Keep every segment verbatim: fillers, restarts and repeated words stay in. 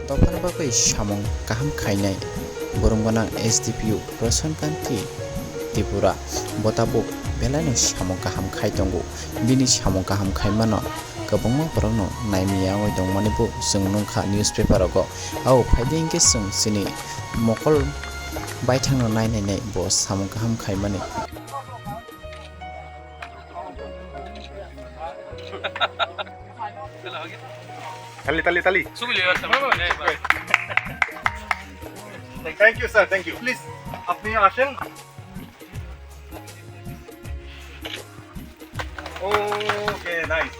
Dophani bagwi samung kaham khainai borong gwnang S D P O Roshan Kanti Tripura bo tabuk belaino samung kaham khai tongo. Bini samung kaham khaimano kwbangma borokno naimiyawngwi tongmani bo chwng nukha newspaper rogo. Ao phaidi hinkhe chwng chini mokol baithangno nainainai bo samung kaham khaimani. Tali, tali, tali. Thank you, sir. Thank you. Please, আপনি আসেন। Okay, nice.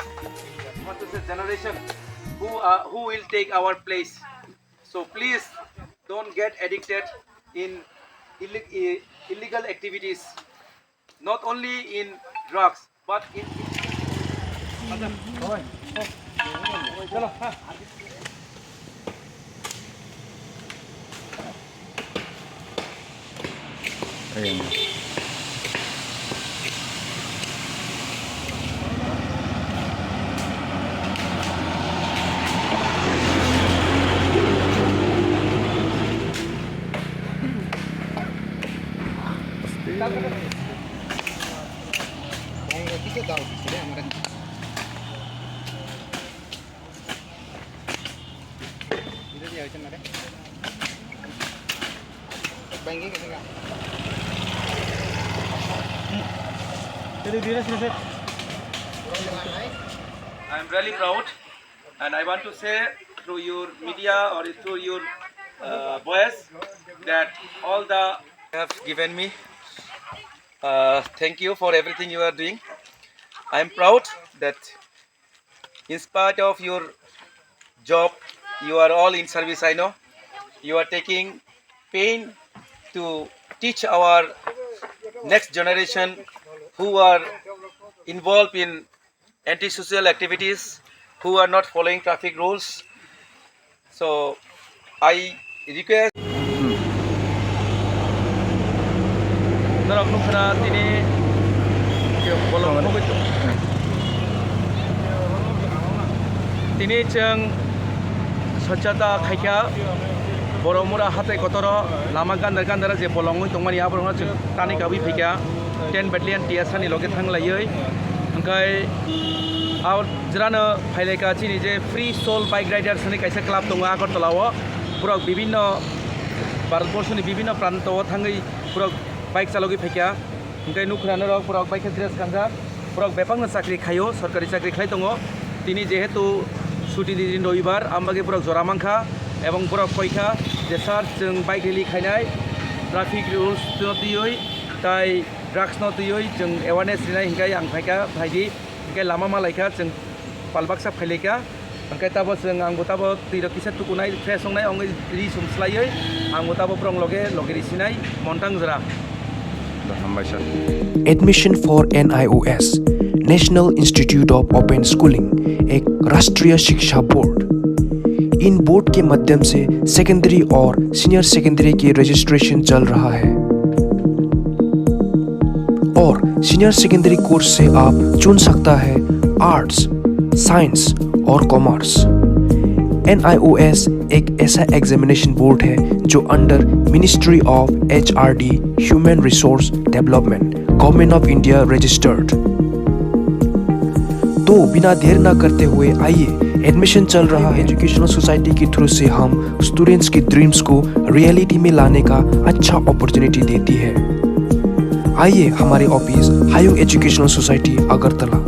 What is the generation who, uh, who will take our place? So please don't get addicted in illeg-, i-, illegal activities, not only in drugs, but in I am really proud, and I want to say through your media or through your, uh, voice that all the have given me. Uh, thank you for everything you are doing. I am proud that in spite of your job, you are all in service, I know. You are taking pain to teach our next generation who are involved in antisocial activities, who are not following traffic rules. So, I request. Norok nukha na tini bolong nugwi tong. Tini chwng swchhata khaikha, Boromura hatai kotoro lama gandar gandar je bolong wngwi tongmani, aborokno chwng tani kabwi phaikha, ten battalion T S R ni loge thanglaiwi. Hwnkhe a jerano phailaikha chini je Free Soul Bike Riders hwnwi kaisa club tongo Agartala o. Borok bibinno Bharatborsoni bibinno pranto o thangwi borok bike chalogwi phaikha. Hwnkhe nukha norok borok bai khe dress kanjak. Borok bebakno chakri khaio, sorkari chakri khlai tongo. Tini jehetu chuti ni din robibar, ambagwi borok jora mankha, ebong borok koikha je sir, chwng bike rally khainai, traffic rules no twiwi tai drugs no twiwi chwng awareness rinai, hwnkhe ang phaikha, phaidi, hwnkhe lama malaikha, chwng pal baksa phailaikha. Hwnkhe tabo chwng, angbo tabo twi rok kisa tukunai, fresh wngnai, wngwi ri sum slaiwi, angbo tabo borok loge loge risinai, montang jora. Hambai sir. Admission for N I O S, National Institute of Open Schooling, एक राष्ट्रीय शिक्षा बोर्ड। इन बोर्ड के माध्यम से सेकेंडरी और senior secondary के रजिस्ट्रेशन चल रहा है। और सीनियर सेकेंडरी कोर्स से आप चुन सकता है आर्ट्स, साइंस और कॉमर्स। एन आई ओ एस एक ऐसा एग्जामिनेशन बोर्ड है जो under ministry of H R D, human resource development, government of India registered. तो बिना देर ना करते हुए आइए, एडमिशन चल रहा है। एजुकेशनल सोसाइटी के थ्रू से हम स्टूडेंट्स के ड्रीम्स को रियलिटी में लाने का अच्छा अपॉर्चुनिटी देती है। आइए हमारे ऑफिस हायुंग एजुकेशनल सोसाइटी अगरतला।